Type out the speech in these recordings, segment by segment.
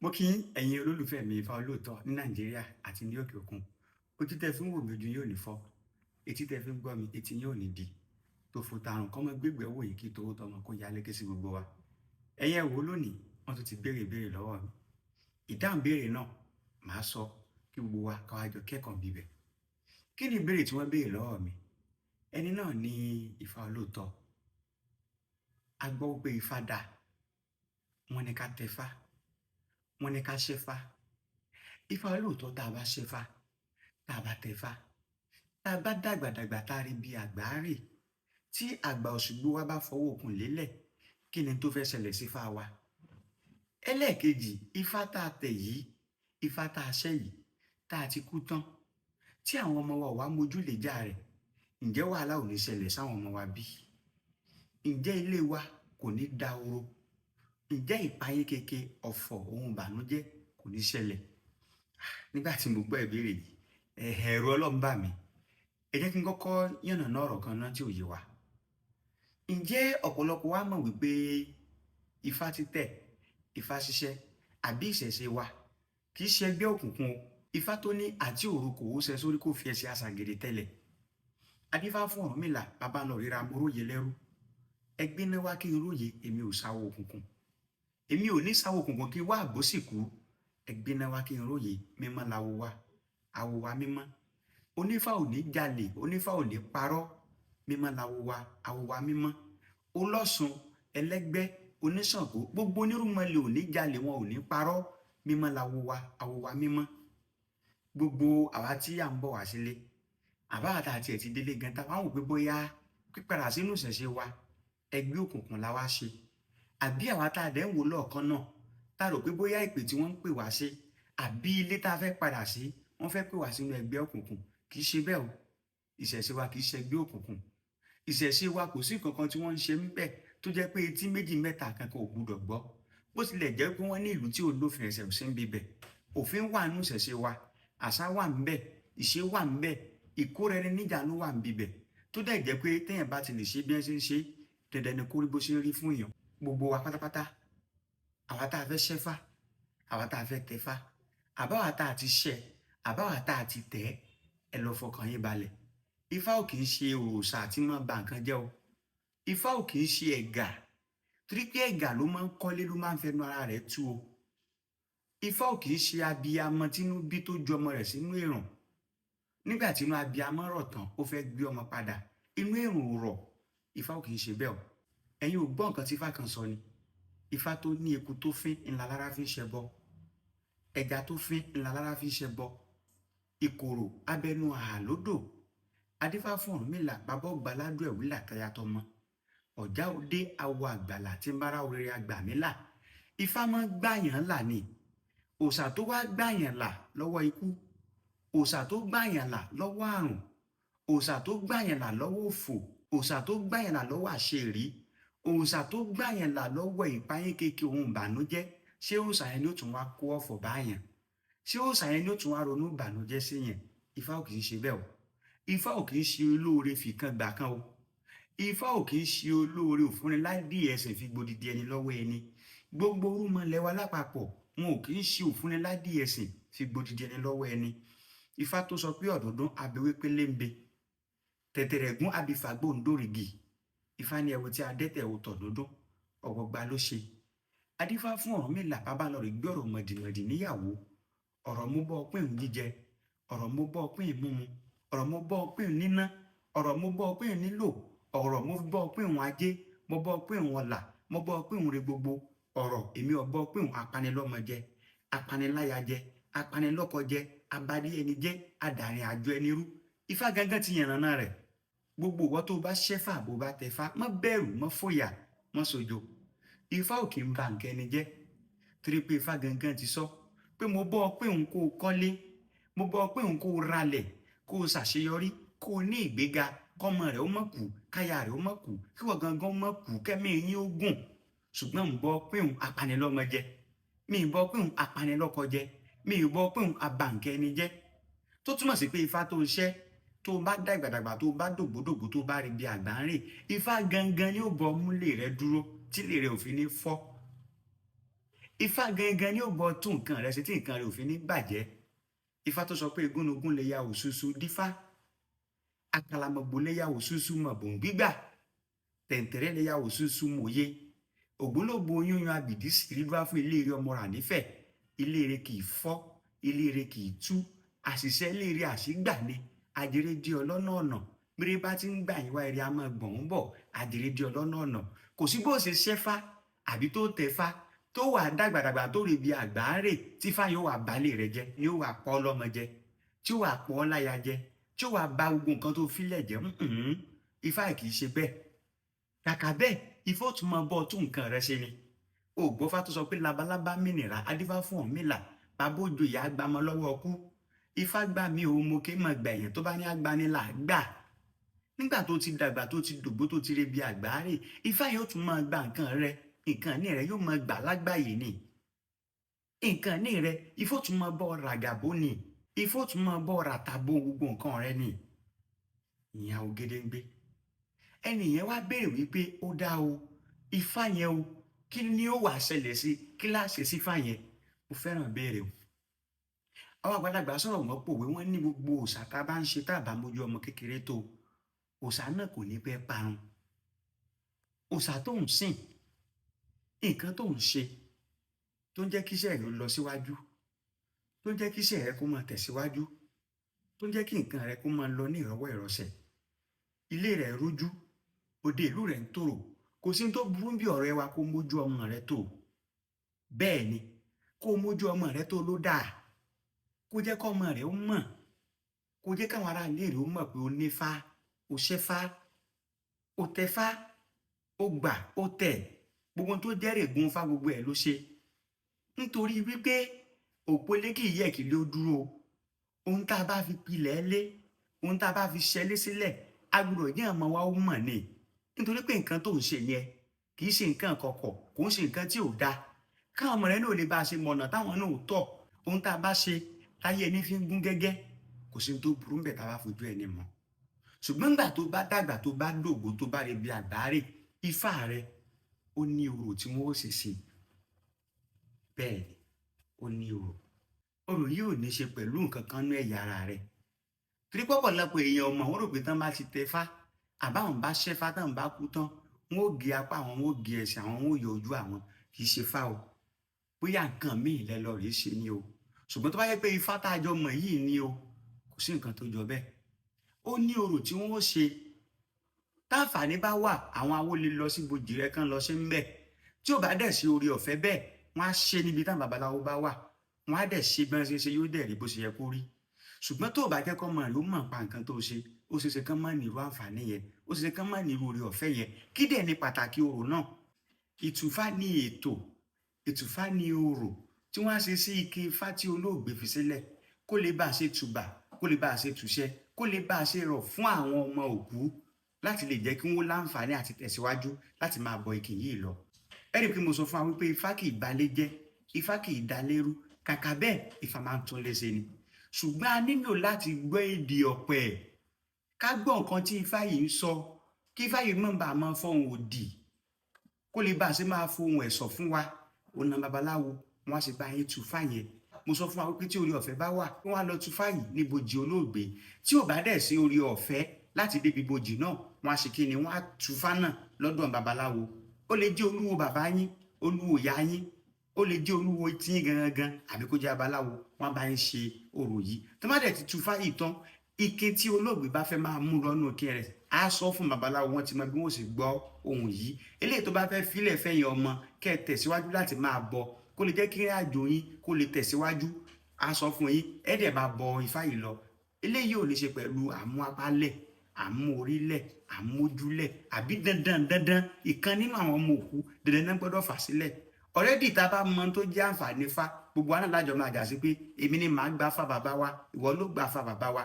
Mo kí ẹ̀yin olólùfẹ́ mi Ifá Olóòótọ́ ní Nàìjíríà àti ní òkè òkun. Ojú tẹ́ fi ń wò mí, ojú yín ò ní fọ́. Etí tẹ́ fi ń gbọ́ mi, etí yín ò ní di. Tòfò tààrùn kọ́mọ gbégbé wò yìí kí towó tọmọ kó ya lékè sí gbogbo wa. Ẹ̀yin ẹ wò ó lónìí, wọ́n tún ti béèrè ìbéèrè lọ́wọ́ mi. Ìdáhùn béèrè náà màá sọ kí gbogbo wa ká wá jọ kẹ́kọ̀ọ́ bíbẹ̀. Kí ni ìbéèrè tí wọ́n béèrè lọ́wọ́ mi? Ẹni náà ní Ifá Olóòótọ́. A gbọ́ pé Ifá dáa. Wọ́n ní ká tẹfá, wọ́n ní ká ṣẹ́fá. Ifá Olóòótọ́, tá a bá ṣẹ́fá, tá a bá tẹfá, tá a bá dàgbàdàgbà tá a rí bí àgbà rè, tí àgbà Òṣùgbó wa bá fọwọ́ okùn lélẹ̀, kí ni tó fẹ́ ṣẹlẹ̀ sífá wa? Ẹlẹ́ẹ̀kejì, Ifá tá a tẹ̀ yìí, Ifá tá a ṣẹ́ yìí, tá a ti kú tán, tí àwọn ọmọ wa ò wá mójúlèjà rẹ̀, ǹjẹ́ wàhálà ò ní ṣẹlẹ̀ sáwọn ọmọ wa bí? Ǹjẹ́ ilé wa kò ní dahoro? Ǹjẹ́ ìpayín keke, ọ̀fọ̀ ohun ìbànújẹ́ kò ní ṣẹlẹ̀? Nígbà tí mo gbọ́ ìbéèrè yìí, ẹ̀rù Ọlọ́run bà mí. Ẹ jẹ́ kí n kọ́kọ́ yànnàná ọ̀rọ̀ kan náà tí ò yé wa. Ǹjẹ́ ọ̀pọ̀lọpọ̀ wa mọ̀ wípé Ifá títẹ̀, Ifá ṣíṣẹ́ àbí ìṣẹ̀ṣe wa kì í ṣe ẹgbẹ́ òkùnkùn o? Ifá tó ní àti òru kò ó ṣe sórí kó fi ẹsẹ̀ àṣàgèrè tẹ́lẹ̀. Adífá fún Ọ̀rúnmìlà, bàbá lọ ríra moróye lẹ́rú. Ẹgbẹ́ náà wá kí n róye, èmi ò sáwọ́ òkùnkùn. Èmi ò ní sáwọ́ òkùnkùn kí wá àgbó sì kú. Ẹgbẹ́ náà wá kí n róye, mímọ́ láwo wa, àwo wa mímọ́. Onífá ò ní jalè, onífá ò ní parọ́, mímọ́ láwo wa, àwo wa mímọ́. Ọlọ́ṣun, ẹlẹ́gbẹ́, oníṣàngó, gbogbo onírúnmọlẹ̀ ò ní jalè, wọn ò ní parọ́, mímọ́ láwo wa, àwo wa mímọ́. Gbogbo àwa tí à ń bọ̀ wá sílé, àbá àtà àti ẹ̀ ti délé gan, tá a wá wò pé bóyá pípadà sínú ìṣẹ̀ṣe wa, ẹgbẹ́ òkùnkùn la wá ṣe, àbí àwa tá a dẹ̀ ń wò lọ́ọ̀kan náà, tá a rò pé bóyá ìpè tí wọ́n ń pè wá sí àbí ilé tá a fẹ́ padà sí, wọ́n fẹ́ pè wá sínú ẹgbẹ́ òkùnkùn, kì í ṣe bẹ́ẹ̀ o. Ìṣẹ̀ṣe wa kì í ṣe ẹgbẹ́ òkùnkùn. Ìṣẹ̀ṣe wa, kò sí nǹkan kan tí wọ́n ń ṣe ń bẹ̀ tó jẹ́ pé etí méjì mẹ́ta kankan ò gbúdọ̀ gbọ́. Bó tilẹ̀ jẹ́ pé wọ́n ní ìlú tí ò lófin, ẹ̀sẹ̀ ò sí ń bibẹ̀. Òfin wà nínú ìṣẹ̀ṣe wa, àṣà wà ń bẹ̀, ìṣe wà ń bẹ̀, ìkóra ẹni níjàánu wà ń bibẹ̀, tó dẹ̀ jẹ́ pé téèyàn bá ti lè ṣe bí wọ́n ṣe ń ṣe, dandan ni kó rí bó ṣe ń rí fún èèyàn. Gbogbo wa pátápátá, àwa tá a fẹ́ ṣẹ́fá, àwa tá a fẹ́ tẹfá, àbáwa tá a ti ṣẹ́, àbáwa tá a ti tẹ̀, ẹ lọ fọkàn yín balẹ̀. Ifá ò kì í ṣe òòṣà tí máa ba nǹkan jẹ́ o. Ifá ò kì í ṣe ẹ̀gà, torí pé ẹ̀gà ló máa ń kọ́lé, ló máa ń fẹnu ara rẹ̀ tú o. Ifá ò kì í ṣe abiyamọ tínú bí tó ju ọmọ rẹ̀ sínú èrùn. Nígbà tí inú abiyamọ rọ̀ tán, ó fẹ́ gbé ọmọ padà, inú èrùn ò rọ̀. Ifá ò kì í ṣe bẹ́ẹ̀ o. Ẹ̀yin ò gbọ́ nǹkan tí Ifá kan sọ ni? Ifá tó ní eku tó fín ńlá lára fi ń ṣẹbọ, ẹja tó fín ńlá lára fi ń ṣẹbọ, ìkòrò abẹnú àhà lódò. Adífá fún Ọ̀rúnmìlà, bàbá ọgbà ládùn ẹ̀wílà tayatọmọ ọ̀já òde awọ àgbàlà tí ń bára orere àgbàmílà. Ifá máa ń gbàyàn là ni. Òòṣà tó wá gbàyàn là lọ́wọ́ ikú, òòṣà tó gbàyàn là lọ́wọ́ àrùn, òòṣà tó gbàyàn là lọ́wọ́ òfò, òòṣà tó gbàyàn là lọ́wọ́ àṣeèrí, òòṣà tó gbàyàn là lọ́wọ́ ìpayín kékeré ohun ìbànújẹ́, ṣé òòṣà yẹn ni ó tún wá kó ọ̀fọ̀ báyàn? Ṣé òòṣà yẹn ni ó tún wá ronú ìbànújẹ́ sí yẹn? Ifá ò kì í ṣe bẹ́ẹ̀ o. Ifá ò kì í ṣe olóore fìkan gbà kan o. Ifá ò kì í ṣe olóore òfúnni ládìí ẹsẹ̀ fi gbòdìdí ẹni lọ́wọ́ ẹni. Gbogbo orúmọlẹ̀ wa lápapọ̀, wọn ò kì í ṣe òfúnni ládìí ẹsẹ̀ fi gbòdìdí ẹni lọ́wọ́ ẹni. Ifá tó sọ pé ọ̀dúndún abewé péléǹbe, tẹ̀tẹ̀rẹ̀gún abifàgbóǹdórìgì. Ifá ní ẹwọ tí adẹ́tẹ̀ ò tọ̀dúndún, ọ̀gbọ̀gba ló ṣe. Adífá fún Ọ̀rúnmìlà, bàbá lọ rí gbé ọ̀rọ̀ mọ̀dìmọ̀dì níyàwó. Ọ̀rọ̀ mo bọ́ pín jíjẹ, ọ̀rọ̀ mo bọ́ pín mímu, ọ̀rọ̀ mo bọ́ pín níná, ọ̀rọ̀ mo bọ́ pín nílò, ọ̀rọ̀ mo bọ́ pín ajé, mo bọ́ pín ọlà, mo bọ́ pín re gbogbo ọ̀rọ̀. Èmi ò bọ́ pín apanilọ́mọ jẹ, apaniláya jẹ, apanilọ́kọ jẹ, abadí ẹni jẹ, adàrin àjọ ẹni rú. Ifá gangan ti yànnàná rẹ̀. Gbogbo ìwọ tó bá ṣẹ́fà, bó bá tẹfá, má bẹ̀rù, má fòyà, má sojo. Ifá ò kì í ba nǹkan ẹni jẹ́, torí pé Ifá gangan ti sọ pé mo bọ́ ọ pé òun kó o kọ́lé, mo bọ́ ọ pé òun kó o ralẹ̀, kó o ṣàṣeyọrí, kó o ní ìgbéga, kọ́mọ rẹ̀ ó mọ̀ kú, káya rẹ̀ ó mọ̀ kú, kí wọ́n gangan mọ̀ kú, kẹ́mi yín ó gùn. Ṣùgbọ́n ń bọ́ pé òun apanilọ́mọ jẹ, mi ì bọ́ pé òun apanilọ́kọ jẹ, mi ì bọ́ pé òun abankẹ́ ẹni jẹ́. Tó túmọ̀ sí pé Ifá tó ń ṣẹ́, tó bá dàgbàdàgbà, tó bá dògbódògbó, tó bá rí bí àgbà ń rìn, Ifá gangan ni ó bọ múlé rẹ dúró tí lè rẹ ò fi ní fọ́. Ifá gangan ni ó bọ tún nǹkan rẹ ṣe tí nǹkan rẹ ò fi ní bàjẹ́. Ifá tó sọ pé igúnnugún lè ya òṣùṣù dífá, àkàlàmọ̀gbò lè ya òṣùṣù mọ̀bùn gbígbà, tẹ̀ǹtẹ̀rẹ́ lè ya òṣùṣù mòye, ògbólógbò oyún abìdí sì rí wá fún ilé rẹ ọmọ rà nífẹ̀ẹ́. Ilé rẹ kì í fọ́, ilé rẹ kì í tú, àṣìṣe ilé rẹ àṣìgbà ni. Àjèrè di ọlọ́nà ọ̀nà, bírí bá ti ń gbà yín wá eré a máa gbọ̀n ń bọ̀. Àjèrè di ọlọ́nà ọ̀nà, kò sí bó ṣe ṣẹ́fá àbí tó tẹ̀fá tó wà dàgbàdàgbà tó rè bí àgbáre tífá yóò wà balẹ̀ rẹ jẹ, ni ó wà pọ́ ọlọ́mọ jẹ, tí ó wà pọ́ ọláya jẹ, tí ó wà ba gbogbo nǹkan tó filẹ̀ jẹ́. Ifá kì í ṣe bẹ́ẹ̀. Kàkà bẹ́ẹ̀, Ifá ó tún máa bọ́ tún nǹkan rẹ ṣe ni. Ògbófá tó sọ pé labalábá mìnira adífá fún Ọ̀rúnmìlà, bàbá òjò ìyá agbamọ lọ́wọ́ ọkú. Ifá gbà mí o, mo ké mọ̀ gbẹ̀yìn tó bá ní agbanilà gbà. Nígbà tó ti dàgbà, tó ti dògbó, tó ti rebi àgbáre, Ifá yóò tún máa gba nǹkan rẹ, nǹkan ní rẹ yóò máa gbà lágbàáyé ni. Nǹkan ní rẹ, Ifá ó tún máa bọ́ ràgàbó ni. Ifá ó tún máa bọ́ ràtàbó gbogbo nǹkan rẹ ni. Ìyẹn Ògèdèngbé. Ẹnì yẹn wá béèrè wípé ó dá o, Ifá yẹn o, kí ni ó wà ṣẹlẹ̀ sí, kí láà ṣe sí Ifá yẹn? Mo fẹ́ràn béèrè o. Àwọn àgbàlagbà sọ̀rọ̀ wọ́n pòwe, wọ́n ní gbogbo òòṣà tá a bá ń ṣe tá a bá mójú ọmọ kékeré tó, òòṣà náà kò ní pẹ́ parun. Òòṣà tó ń sìn, nǹkan tó ń ṣe tó ń jẹ́ kí iṣẹ́ rẹ lọ síwájú, tó ń jẹ́ kí iṣẹ́ rẹ kó máa tẹ̀síwájú, tó ń jẹ́ kí nǹkan rẹ kó máa lọ ní ìrọ̀wọ́ ìrọ̀sẹ̀, ilé rẹ rújú, òde ìlú rẹ ń tòrò, kò sí tó burú bí ọ̀rẹ́ wa kó mójú ọmọ rẹ tó. Bẹ́ẹ̀ ni, kó mójú ọmọ rẹ tó ló dáa, kó jẹ́ kó ọmọ rẹ ó mọ̀, kó jẹ́ káwọn ará ilé rẹ ó mọ̀ pé ó nífá, ó ṣẹ́fá, ó tẹfá, ó gbà, ó tẹ̀, gbogbo tó jẹ́ règùn fá gbogbo ẹ̀ ló ṣe. Nítorí wípé òpó ilé kì í yẹ̀ kí ló dúró. Ohun tá a bá fi pilẹ̀ lé, ohun tá a bá fi ṣẹlé sílẹ̀, a gbọ́dọ̀ jẹ́ ọmọ wa ó mọ̀ ni. Nítorí pé nǹkan tó ń ṣe yẹn kì í ṣe nǹkan kọ̀kọ̀, kò ń ṣe nǹkan tí ò dáa. Káwọn ọmọ rẹ náà lè bá a ṣe mọ̀nà táwọn náà ò tọ̀. Ohun tá a bá ṣe táyé ẹni fi ń gún gẹ́gẹ́, kò sí ohun tó burú ńbẹ̀ tá a bá fojú ẹni mọ̀. Ṣùgbọ́n nígbà tó bá dàgbà, tó bá dògbó, tó bá rebi àgbáre, Ifá rẹ ó ní orò tí wọ́n ó ṣe sí. Bẹ́ẹ̀ ni, ó ní orò. Orò yìí ò ní ṣe pẹ̀lú nǹkan kan nú ẹ̀yà ara rẹ. Torí pọ̀pọ̀lọpọ̀ èèyàn ọmọ wọn rò pé tán bá ti tẹfá, àbáwọn bá ṣẹ́fá tán bá kú tán, wọn ó gé apá àwọn, wọn ó gé ẹsẹ̀ àwọn, wọn ó yọ ojú àwọn. Kì í ṣe fá o. Bóyá nǹkan míì lẹ lọ rèé ṣe ni o. Ṣùgbọ́n tó bá yẹ pé Ifá tá a jọ mọ̀ yìí ni o, kò sí nǹkan tó jọ bẹ́ẹ̀. Ó ní orò tí wọ́n ó ṣe. Táǹfààní bá wà, àwọn awo lè lọ sí ibojì rẹ kán lọ ṣe ń bẹ̀. Tí ò bá dẹ̀ sí oore ọ̀fẹ́ bẹ́ẹ̀, wọ́n á ṣe níbi táwọn babaláwo bá wà. Wọ́n á dẹ̀ ṣe bí wọ́n ṣe ṣe, yóò dẹ̀ rí bó ṣe yẹ kó rí. Ṣùgbọ́n tó bá jẹ́ kó mọ̀ ló mọ̀ pa nǹkan tó ṣe, ó ṣe é ṣe kán má ní irú àǹfààní yẹn, ó ṣe é ṣe kán má ní irú oore ọ̀fẹ́ yẹn. Kí dẹ̀ ni pàtàkì orò náà? Ìtùfá ní ètò, ìtùfá ní orò tí wọ́n á ṣe sí ike Ifá tí olóògbé fi sílẹ̀, kó lè bá a ṣe tùbà, kó lè bá a ṣe tùṣẹ, kó lè bá a ṣe rọ̀ fún àwọn ọmọ òkú láti lè jẹ́ kí wọ́n láǹfààní àti tẹ̀síwájú láti máa bọ ike yìí lọ. Ẹ rí i pé mo sọ fún wa wípé Ifá kì í balé jẹ́, Ifá kì í dalérú, kàkà bẹ́ẹ̀ Ifá máa ń tún lé ṣe ni. Ṣùgbọ́n a nílò láti gbọ́ èdè ọ̀pẹ, ká gbọ́ nǹkan tí Ifá yìí ń sọ, kí Ifá yìí má bàa máa fọhùn òdì, kó lè bá a ṣe máa fohùn ẹ̀sọ̀ fún wa. Ọ̀nà babaláwo wọn á ṣe bá yín tú Ifá yẹn. Mo sọ fún wa wípé tí oore ọ̀fẹ́ bá wà, wọ́n á lọ tú Ifá yìí ní ibojì olóògbé. Tí ò bá dẹ̀ sí oore ọ̀fẹ́ láti débi ibojì náà, wọ́n á ṣe kí ni, wọ́n á tú Ifá náà lọ́dọ̀ babaláwo. Ó lè jẹ́ olúwo bàbá yín, olúwo ìyá yín, ó lè jẹ́ olúwo tiyín gangan, àbí kó jẹ́ babaláwo, wọ́n á bá yín ṣe orò yìí. Tí wọ́n bá dẹ̀ ti tú Ifá yìí tán, ike tí olóògbé bá fẹ́ máa mú lọ́nà òkè rẹ̀, á sọ fún babaláwo, wọ́n ti mọ bí wọ́n sì gbọ́ ohun yìí. Eléyìí tó bá fẹ́ filẹ̀ fẹ́yìn ọmọ, kẹ́ ẹ tẹ̀síwájú láti máa bọ, kó lè jẹ́ kí ìrìn àjò yín kó lè tẹ̀síwájú, á sọ fún yín, ẹ dẹ̀ máa bọ Ifá yìí lọ. Eléyìí ò ní ṣe pẹ̀lú àmú apálẹ̀, àmú orílẹ̀, àmójúlẹ̀, àbí dandan dandan ìkan nínú àwọn ọmọ òkú dandan náà gbọ́dọ̀ fà sílẹ̀. Ọ̀rẹ́dì tá a bá mọ tó jẹ́ àǹfààní fá, gbogbo wa náà lájọ máa jà sí pé èmi ni màá gba fá bàbá wa, ìwọ ló gba fá bàbá wa.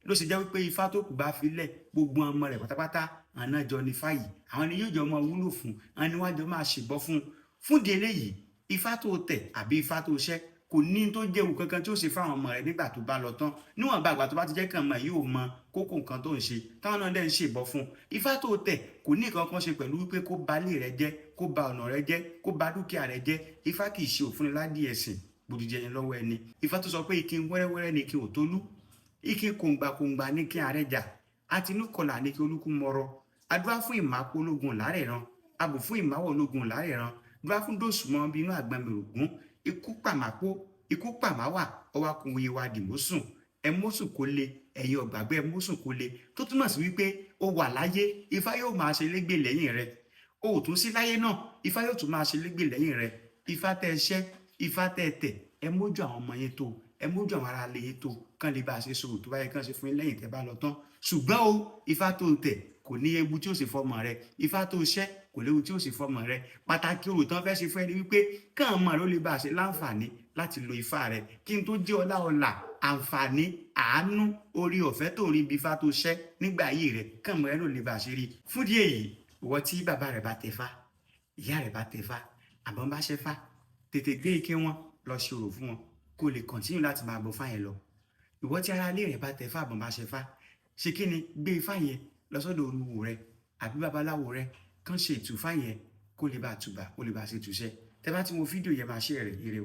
Ló ṣe jẹ́ wípé Ifá tó kù bá filẹ̀, gbogbo ọmọ rẹ̀ pátápátá àná jọ ní Ifá yìí, àwọn ni yóò jọ máa wúlò fún, àwọn ni wọ́n jọ máa ṣèbọ fún. Fún di eléyìí, Ifá tó tẹ̀ àbí Ifá tó ṣẹ́ Kò ní tó jẹ́ ewu kankan tí ó ṣe fáwọn ọmọ rẹ nígbà tó bá lọ tán, níwọ̀nba àgbà tó bá ti jẹ́ kàn mọ́ yóò mọ kókó nǹkan tó ń ṣe, táwọn náà dẹ̀ ń ṣèbọ̀ fún un. Ifá tó tẹ̀ kò ní nǹkan kan ṣe pẹ̀lú wípé kó ba ilé rẹ jẹ́, kó ba ọ̀nà rẹ jẹ́, kó ba dúkìá rẹ jẹ́. Ifá kì í ṣe òfúnni ládìí ẹ̀sìn gbòdìjẹ yẹn lọ́wọ́ ẹni. Ifá tó sọ pé ikin wẹ́rẹ́wẹ́rẹ́ ni kí ò tó lú, ikin kòǹgbàkòǹgbà ní kí ààrẹ jà, àtinúkọlà ní kí olúkú mọrọ. Adúá fún ìmápó ológun làárẹ̀ ran, abù fún ìmáwọ̀ ológun làárẹ̀ ran, dúá fún dòsùnmọ́ bínú àgbọn mèrògún. Ikú pàmápó, ikú pàmáwà, ọwá kun iye wa dìmọ́sùn. Ẹ mọ́sùn kó le, ẹ̀yin ọ̀gbàgbé, ẹ mọ́sùn kó le, tó túmọ̀ sí wípé ó wà láyé, Ifá yóò máa ṣe légbè lẹ́yìn rẹ. O ò tún sí láyé náà, Ifá yóò tún máa ṣe légbè lẹ́yìn rẹ. Ifá tẹ́ ẹ ṣẹ́, Ifá tẹ́ ẹ tẹ̀, ẹ mójú àwọn ọmọ yín tó, ẹ mójú àwọn ará ilé yín tó, kán lè bá a ṣe sòrò tó bá yẹ kán ṣe fún yín lẹ́yìn tẹ́ bá lọ tán. Ṣùgbọ́n o, Ifá tó tẹ̀ kò ní ewu tí ó sì fọmọ rẹ. Ifá tó ṣẹ́ kò léwu tí ó sì fọmọ rẹ. Pàtàkì orò tán fẹ́ ṣe fún ẹni wípé kàn mọ̀ ló lè bá a ṣe láǹfààní láti lo Ifá rẹ, kí n tó jẹ́ ọlá, ọlà, àǹfààní, àánú, orí ọ̀fẹ́ tó rí ibi Ifá tó ṣẹ́ nígbà ayé rẹ, kàn mọ̀ ẹ ló lè bá a ṣe rí. Fún díẹ̀ yìí, ìwọ tí bàbá rẹ bá tẹfá, ìyá rẹ bá tẹfá, àbọ̀n bá ṣẹfá, tètè gbé ike wọn lọ ṣe orò fún wọn, kó lè continue láti máa bọ fáyẹn lọ. Ìwọ tí ara ilé rẹ bá tẹfá, àbọ̀n bá ṣẹfá, ṣe kí ni? Gbé ifá yẹn lọ sọ́dọ̀ olúwo rẹ àbí babaláwo rẹ, kàn ṣe ìtúfá yẹn, kó lè bá tùbà, kó lè bá ṣe túṣẹ. Tẹ bá ti wo fídíò yẹn, máa ṣe rẹ. Ire o.